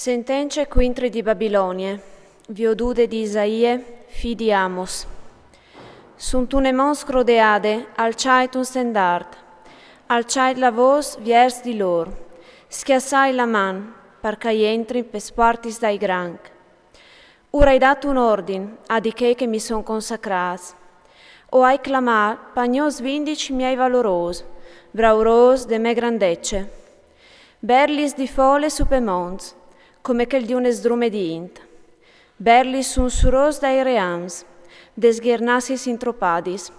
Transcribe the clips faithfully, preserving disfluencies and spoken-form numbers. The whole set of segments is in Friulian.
Sentence cuintri di Babilonie, viodude di Isaie, fi di Amos. Suntune mons crodeade, alçait un stendart, alçait la vôs viers di lôr, schiaçait la man, par ch'a jentrin pes puartis dai granc. Ur ai dat un ordin a di chei che mi son consacrâts. O ai clamât pa gno svindiç miei valorôs, braurôs de mê grandece. Berlis di fole su pe monts, come chel di une sdrume di int. Berlis sun surôs dai reams, des ghiernassis intropadis.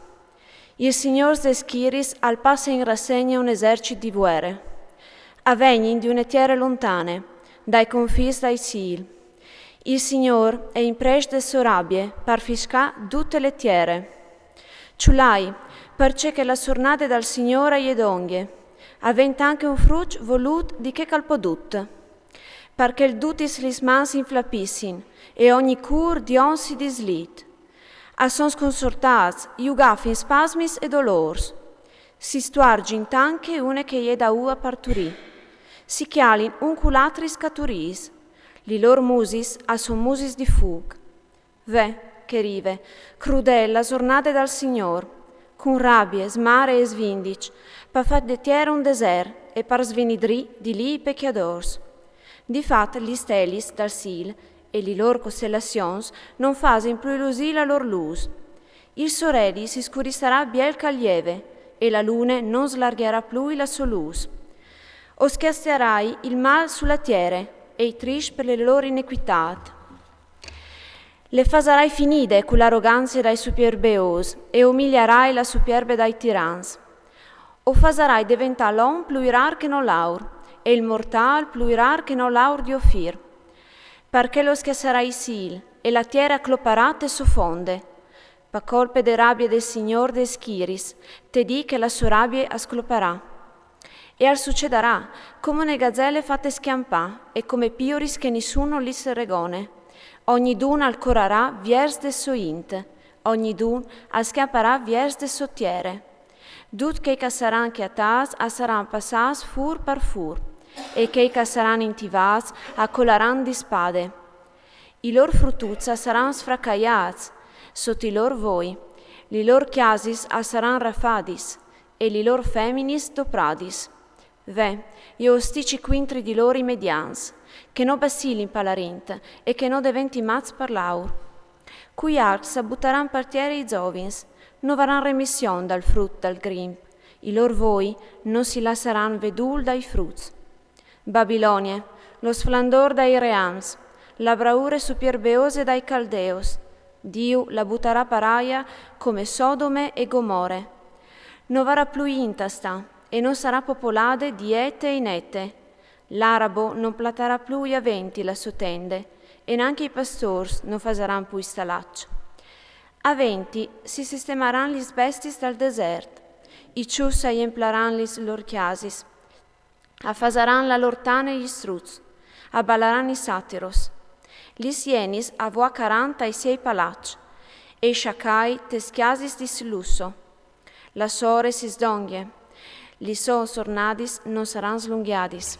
Il Signôr des schiriis al passe in rassegne un esercit di vuere. A vegnin di une tiere lontane, dai confins dai cîl. Il Signôr è in prescj de sô rabie par fiscâ dute le tiere. Ciulait, parcè che la sornade dal Signôr e je dongje, avint ancje un fruç volût di chê ch'al po dut. Par ch'el dutis lis mans inflapissin e ogni cûr di om si dislît. A son sconsortâts, ju gafin spasmis e dolôrs. Si stuargin tant che une che e je daû a parturî. Si cjalin un cul altri scaturîts. Li lôr musis a son musis di fûc. Ve, che rive, crudêl, la sornade dal Signôr, cun rabie, smare e svindiç, par fâ de tiere un desert e par svinidrî di li i pecjadôrs. Di fat, lis stelis dal cîl e li lôr costelazions non fasin plui lusî la lôr lûs. Il soreli si scurissarà biel ch'al jeve, e la lune non slargjarà plui la sô lûs. O scastiarai il mâl su la tiere e i triscj par le lôr inequitât. Le fasarai finide cu l'aroganzie dai supierbeôs e umiljarai la supierbe dai tirans. O fasarai deventâ l'om plui rar che no l'aur, e il mortâl plui rar che no l'aur di Ofir. Parcè che o scastiarai il cîl, e la tiere a cloparà te sô fonde. Pa colpe de rabie dal Signôr des schiriis, te dîs che la sô rabie a scloparà. E al sucedarà, come une gazele fate scjampâ, e come pioris che nissun no lis regone. Ognidun al corarà viers de sô int, ognidun al scjamparà viers de sô tiere. Ducj chei ch'a saran cjatâts a saran passâts fûr par fûr, e chei ch'a saran intivâts a colaran di spade. I lôr frututs a saran sfracaiâts sot i lôr voi, li lôr cjasis a saran rafadis, e li lôr feminis dopradis. Ve, jo o stici cuintri di lôr i medians, che no bacilin pa la rint e che no deventin mats par l'aur. Cui arcs a butaran par tiere i zovins, no varan remission dal frut dal grimp, i lôr voi no si lassaran vedûl dai fruts. Babilonie, lo sflandôr dai reams, la braure supierbeose dai caldeos, Diu la butarà par aia come Sodome e Gomore. No varà plui int a stâ, e no sarà popolade di ete in ete. L'arabo no platarà plui a venti la sô tende, e nancje i pastôrs no fasaran plui stalaç. A venti si sistemaran lis bestiis dal desert, i çus a jemplaran lis lôr cjasis, a fasaran la lôr tane i struts, a balaran i satiros. Lis jenis a vuacaran tai siei palaçs, e i sciacai tes cjasis di lusso. La sore si sdongje, lis sôs sornadis no saran slungjadis.